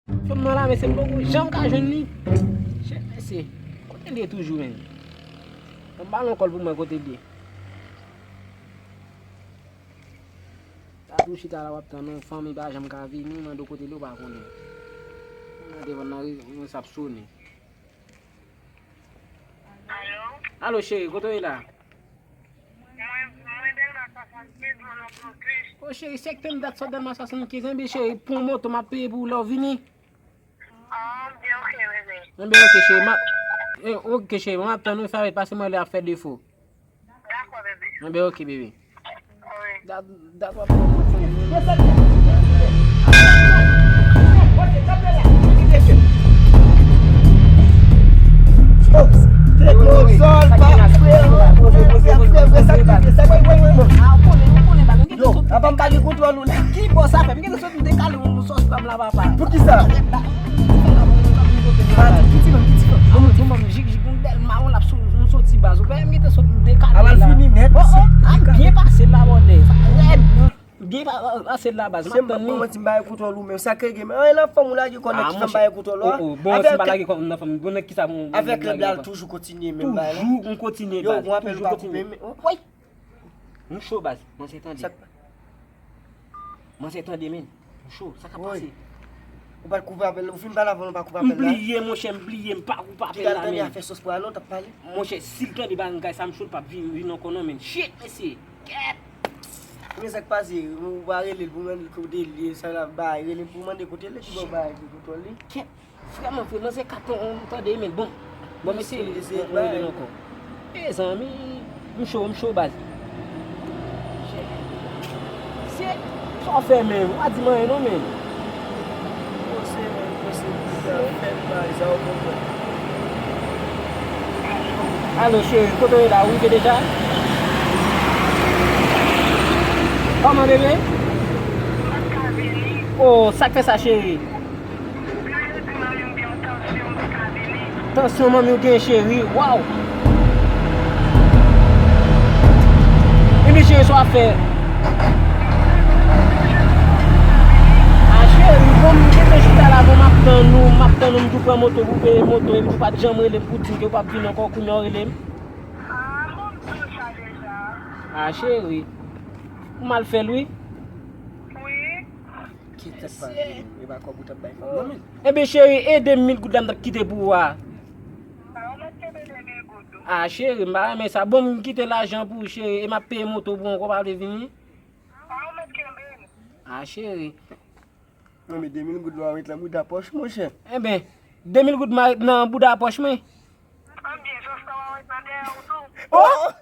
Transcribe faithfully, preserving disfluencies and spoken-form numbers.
Fanm nan la, mesye, m poko janm ka jwenn li. Chè, mesye, kote l ye toujou, menm? Ban m bal nan kò l pou mwen kote l ye. Sa tou chita la, w ap tann yon fanm, li pa janm ka vini, mande w kote l ye, ou pa konnen. Mande w nan ri, mwen sa ap sonnen. Alo? Alo, cheri, kote w ye la? Mwen, mwen Dèlma swasannkenz, mwen nan Pòtoprens. O, cheri, sekte m dat sot Dèlma swasannkenz, enben, cheri, pran moto, m ap peye pou ou lè w vini. Ah, byen, ok, bebe. Enben, ok, cheri, m ap, eh, ok, cheri, m ap tann ou, favè, pase mwen lè ap fè defo. Dakò, bebe. Enben, ok, bebe. Wi. Dat, dat w ap pran moto. Yo, apa m pa gen kontwòl ou la? Ki bò sa fè? M gentan sot m dekale yon sòs pa m la, papa. Poukisa? Piti fanm, piti fanm. Mwen, mwen, mwen, jik, jik, yon bèl mawon l ap sou, nou soti baz. Ou pa m gentan sot m dekale la. Al fini nèt. Oh, oh, al byen pase la, bòdè. Sa rèd. Byen pa, pase la, baz. M ap tann li. Mwen, ti m pa gen kontwòl ou menm. Sa k gen, men, nan fanm ou lage kò nèg ki fè m pa gen kontwòl ou, a? Oh, oh, bon, si m pa lage kò nan fanm, bon, nèg ki sa, bon, avèk lè bal toujou kontinye menm bagay la. Toujou m kontinye, baz. Yo, bon, apèl ou pa koupe, men, oh. Wi. M cho, baz. Mwen se tande. Sa k pa- Mwen se tande, men. M cho, sa k ap pase? Ou pa t koupe apèl, ou fin pale avè l, ou pa koupe apèl la? M bliye, monchè, m bliye, m pa koupe apèl la, men. Li t al tande afè sòs pou Alan, t ap pale. Monchè, si l tande bagay sa, m cho l p ap vin, vin ankò non, men. Shit, mesye. Kèt. Men sa k pase, ou pa rele l pou mande l kote l ye, sa l ap bay, rele l pou mande kote l ye, ki bò bay, ki kontwòl li. Kèt. Vrèman, vrèman, se katon, tande, men bon. Bon, mesye, mwen rele l ankò. Mezanmi, m cho, m cho, baz. Se, sa w fè, men, w pa di m anyen non, men. Alo, cheri, kote w ye la? Ou rive deja? Kòman, bebe? Oh, sa k fè sa, cheri? Tansyon manmi w gen, cheri, waw. Epi cheri, sa w ap fè? A, cheri, bon, m gentan chita la, bon, m ap tann ou, m ap tann ou, m tou pran moto pou peye moto, epi ou pa t janm rele m pou di m ke ou p ap vin ankò, kounye a w rele m. A, cheri, ou mal fè l, wi. Kite pa vini, e pa kòb ou t ap bay fanm nan men. Ebyen, cheri, e de mil goud la m t ap kite pou ou a. A, cheri, m pa renmen sa. Bon, m kite lajan pou ou, cheri, e m ap peye moto pou ou ankò, pa vle vini. A, cheri. Non, men de mil goud la w ap met nan bouda pòch, monchè. Ebyen, de mil goud m a ret nan bouda pòch mwen. Ebyen, sòs la w ap met nan dèyè ou tou. Oh!